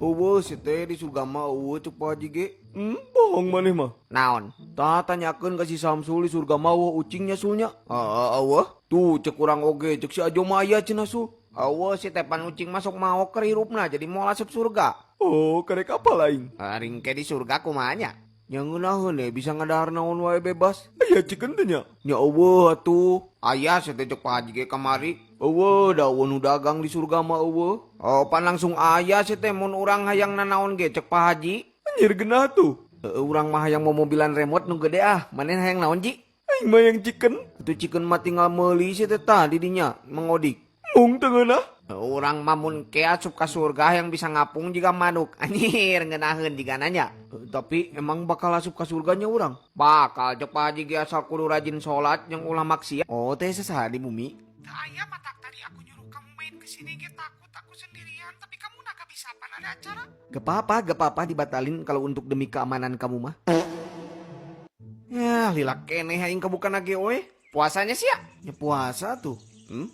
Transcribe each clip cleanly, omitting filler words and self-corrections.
Euweuh si teh di surga mah euweuh cek Pak Haji ge. Bohong maneh mah. Naon? Tah, tanyakeun ka si Samsul, di surga mah euweuh ucingnya, Sulnya. Heeh, euweuh. Tuh, cek urang oge, cek si Ajo mah aya cenah, Sul. Euweuh si teh, pan ucing masuk maok keur hirupna, jadi moal asup surga. Oh, karek apa lain? Ari engke di surga kumaha nya? Nya ngeunaheun we, bisa ngadahar naon wae bebas. Aya chicken teh nya? Nya euweuh atuh. Aya si teh, cek Pak Haji ge kamari. Euweuh, da euweuh nu dagang di surga mah euweuh. Oh, pan langsung aya si teh mun urang hayang nanaon ge, cek Pak Haji. Anjir, geunah tuh. Heeh, urang mah hayang momobilan remote nu gede ah. Maneh hayang naon, Ji? Aing mah yang chicken. Itu chicken mah tinggal meuli si teh tah di dinya, mengodik. Mung teu ngeunah. Urang mah mun ke asup ka surga yang bisa ngapung jiga manuk. Anjir, ngeunaheun jigana nya. Tapi emang bakal asup ka surganya urang? Bakal, cek Pak Haji ge, asal kudu rajin salat jeung ulah maksiat. Oh, teh saha di bumi? Teu aya matak tadi aku nyuruh kamu main ke sini ge, takut aku sendirian, tapi kamu naga bisa pan ada acara. Gak apa-apa dibatalin kalau untuk demi keamanan kamu mah. Ya, lila keneh aing kabuka ge we. Puasanya sih ya? Ya puasa tuh.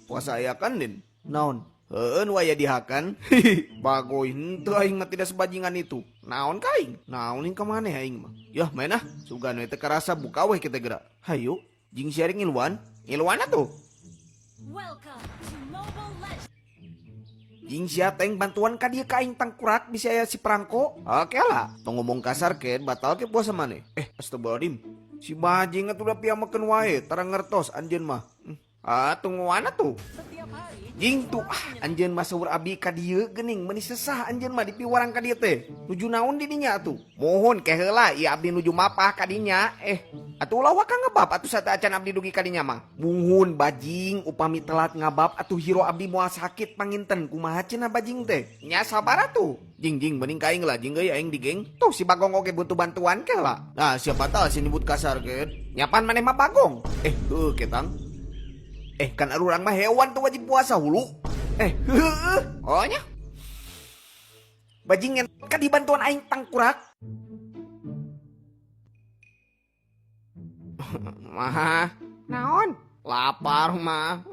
Puasa aya kan, Din? Naon? Heueuh, nu aya dihakan. Bagoy henteu, aing mah tidak sebajingan itu. Naon ka aing? Naon ka maneh aing mah? Yah, main ah. Sugan we teu karasa buka weh kita geura. Hayu, Jing sharing ngiluan. Ngiluan atuh. Welcome to Mobile Legends. Jing sia teng bantuan ka dieu ka aing, tangkurak bisa aya si perangko. Oke lah, tong ngomong kasar ke, batal ke puasa maneh. Eh, astagfirullahaladzim. Si bajing atuh udah piamakeun wae, tara ngertos anjeun mah. Ah, tungguan atuh. Jing tuh ah, anjeun mah saur abi ka dieu geuning meuni sesah anjeun mah dipiwarang ka dieu teh. Nuju naon di dinya atuh? Mohon ke heula, ieu abdi nuju mapah ka dinya. Eh, atuh ulah waka ngebab atuh sateuacan abdi dugi ka dinya mah. Muhun bajing, upami telat ngabab atuh hero abdi moal sakit panginten, kumaha cenah bajing teh. Nya sabar atuh. Jing jing mending ka aing lah, jing euy, aing di geng. Tuh si Bagong oge butuh bantuan ke lah. Nah, siapa tahu sih nyebut kasar ke. Nya pan maneh mah Bagong. Eh, heuh ketang. Eh, kan urang mah hewan tuh wajib puasa hulu. Eh, heueuh. Oh nya. Bajing ka dibantuan aing, tangkurak. Mah, Naon? Lapar mah.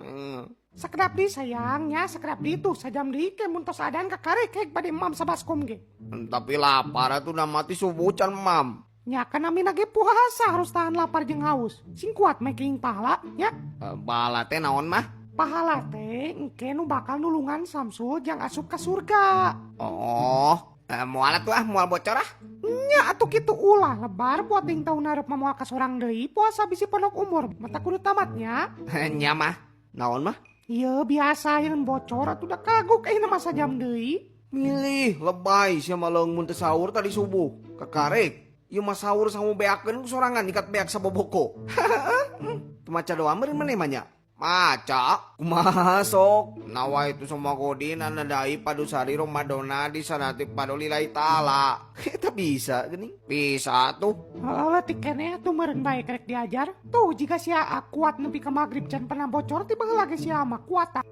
Sakedap deui, sayang, nya, sakedap deui tuh, sajam deui ke mun tos adan kakarek kek bade mam sabaskom ge. Tapi lapar atuh, udah mati subuh can mam. Nya kan namina ge puasa, harus tahan lapar jeung haus. Sing kuat meh kenging pahala nya. Eh, pahala teh naon, mah? Pahala teh engke nu bakal nulungan Samsul jang asup ka surga. Oh, eh, moal atuh ah, moal bocor ah. Nya atuh kitu, ulah lebar buat ding tahun hareup mah moal kasorang deui puasa, bisi pondok umur. Mata kudu tamatnya. Nya mah. Naon mah? Iya biasa yang bocor atuh, da kagok ayeuna mah sajam deui. Milih lebay sia mah, leung mun teu sahur tadi subuh. Kakarek. Ieu mah sahur sama beakeun ku sorangan ikat beak saboboko. Teu maca doa meureun maneh mah nya? Maca. Kumaha sok? Nawaitu soma godin anadai padusari Romadona di sanati padolillahi ta'ala. Eta bisa geuning. Bisa tuh. Heeh, leutik keneh atuh meureun bae kerek diajar. Tuh jika sia kuat nepi ka magrib can pernah bocor ti baheula ge sia mah kuat ah.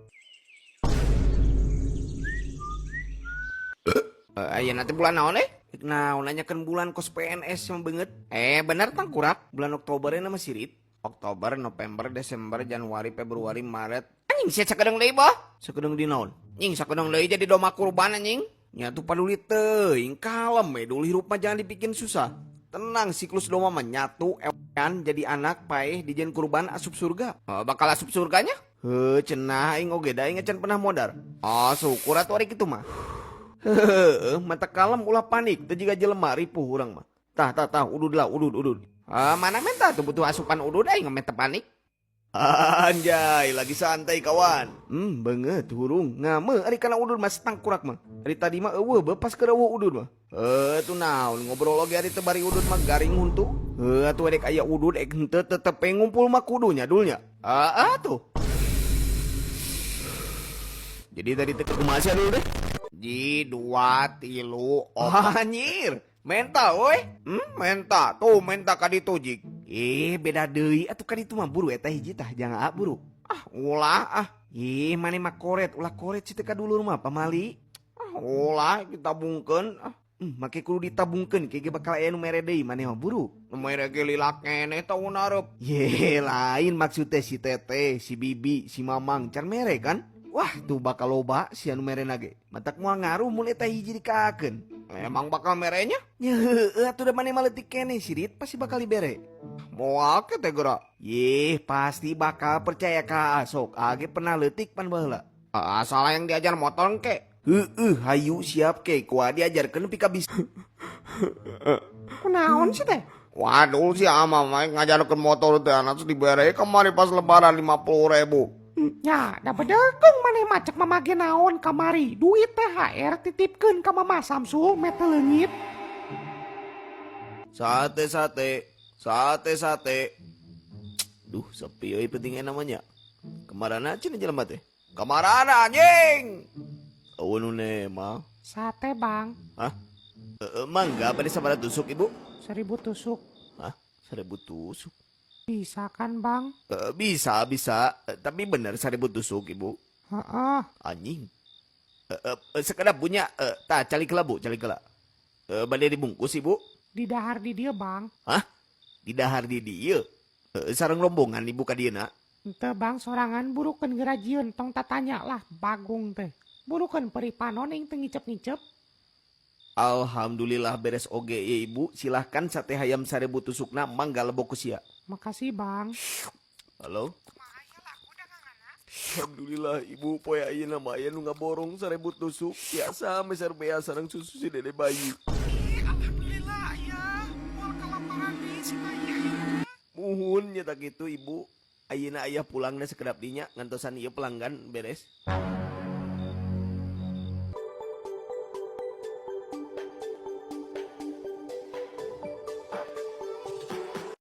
Eh, ayeuna teh bulan naon eh? Naon nanyakeun bulan kos PNS yang beungeut? Eh, bener tangkurak. Bulan Oktober nama sirit. Oktober, November, Desember, Januari, Februari, Maret. Anjing sia sakedeung deui boh. Sakedeung di naon? Anjing sakedeung deui jadi domba kurban anjing. Nya tuh paduli teuing, kalem we dulu, hirup mah jangan dibikin susah. Tenang, siklus domba mah nyatu ewan jadi anak, paeh dijieun kurban, asup surga. Oh, bakal asup surganya? Heuh, cenah aing oge da aing can pernah modar. Oh, syukur atuh ari kitu mah. Heuh, mata kalem, ulah panik, teu jiga jelema ripuh urang mah. Tah tah tah, udud lah, udud udud. Eh, mana menta tuh butuh asupan udud, aing menta panik. Anjay, lagi santai kawan. Banget hurung. Ngame ari kana udud mah tangkurak mah. Ari tadi mah euweuh be pas keur euweuh udud mah. Eh, tuh naon ngobrol oge ari teu bari udud mah garing huntu. Heuh, atuh rek aya udud ek henteu tetep we ngumpul mah kudunya dulnya. Ah, ah tuh. Jadi tadi teh kumaha sia dul deh? Ji, dua, tilu, opat. Anjir, menta woi. Menta, tuh menta ka ditu jik. Eh, beda deui atuh, ka ditu mah buru eta hiji tah jangan buru. Ah, ulah ah. Ih, maneh mah koret, ulah koret sih teh ka dulur mah pamali. Ah, ulah ditabungkeun ah. Make kudu ditabungkeun ke ge bakal aya nu mere deui, maneh mah buru. Nu mere ge lila keneh taun hareup. Ye, lain maksudnya si teteh, si bibi, si mamang can mere kan? Wah, tuh bakal loba sia nu merena ge. Matak moal ngaruh mun eta hiji dikaakeun. Emang bakal merenya? Nya heueuh atuh da maneh mah leutik keneh sirit pasti bakal dibere. Moal ke teh geura. Yeh, pasti bakal percaya ka sok. Age pernah leutik pan baheula. Asal yang diajar motor ke. Heueuh, hayu siap ke kuat diajarkeun nepi ka bisa. Kunaon sih teh? Waduh si ama mah ngajarkeun motor teh anak dibere kamari pas lebaran 50.000. Nya, da bedegong maneh mah cek mama ge naon kamari. Duit THR titipkeun ka Mama Samsul meh teu leungit. Sate sate, sate sate. Duh, sepi euy pentingnya namanya. Kamarana cenah jelema teh? Kamarana anjing. Eueun nu mah. Sate bang, Hah? Mangga pada sabaraha tusuk ibu? 1.000 tusuk. Hah? 1.000 tusuk. Bisa kan bang? Bisa, bisa. Tapi bener 1.000 tusuk ibu. Heeh. Anjing. Sekedap punya tah calik heula bu, calik heula. Bade dibungkus ibu? Di dahar di dieu bang. Hah? Di dahar di dieu? Sareng rombongan ibu ka dieuna? Ente bang sorangan burukeun gerajieun tong tatanya lah bagong teh. Burukeun perih panon ing teu ngicep-ngicep. Alhamdulillah beres oge ya ibu. Silahkan sate hayam 1.000 tusukna mangga lebok ku sia. Makasih bang. Halo? Alhamdulillah ibu poe ayeuna mah aya nu ngaborong 1.000 tusuk. Biasa meser bea sareng susu si dede bayi. Alhamdulillah ya. Moal kalaparan deui si bayi ayeuna. Muhun nya tak kitu ibu. Ayeuna ayah pulangna sekedap dinya ngantosan ieu pelanggan beres.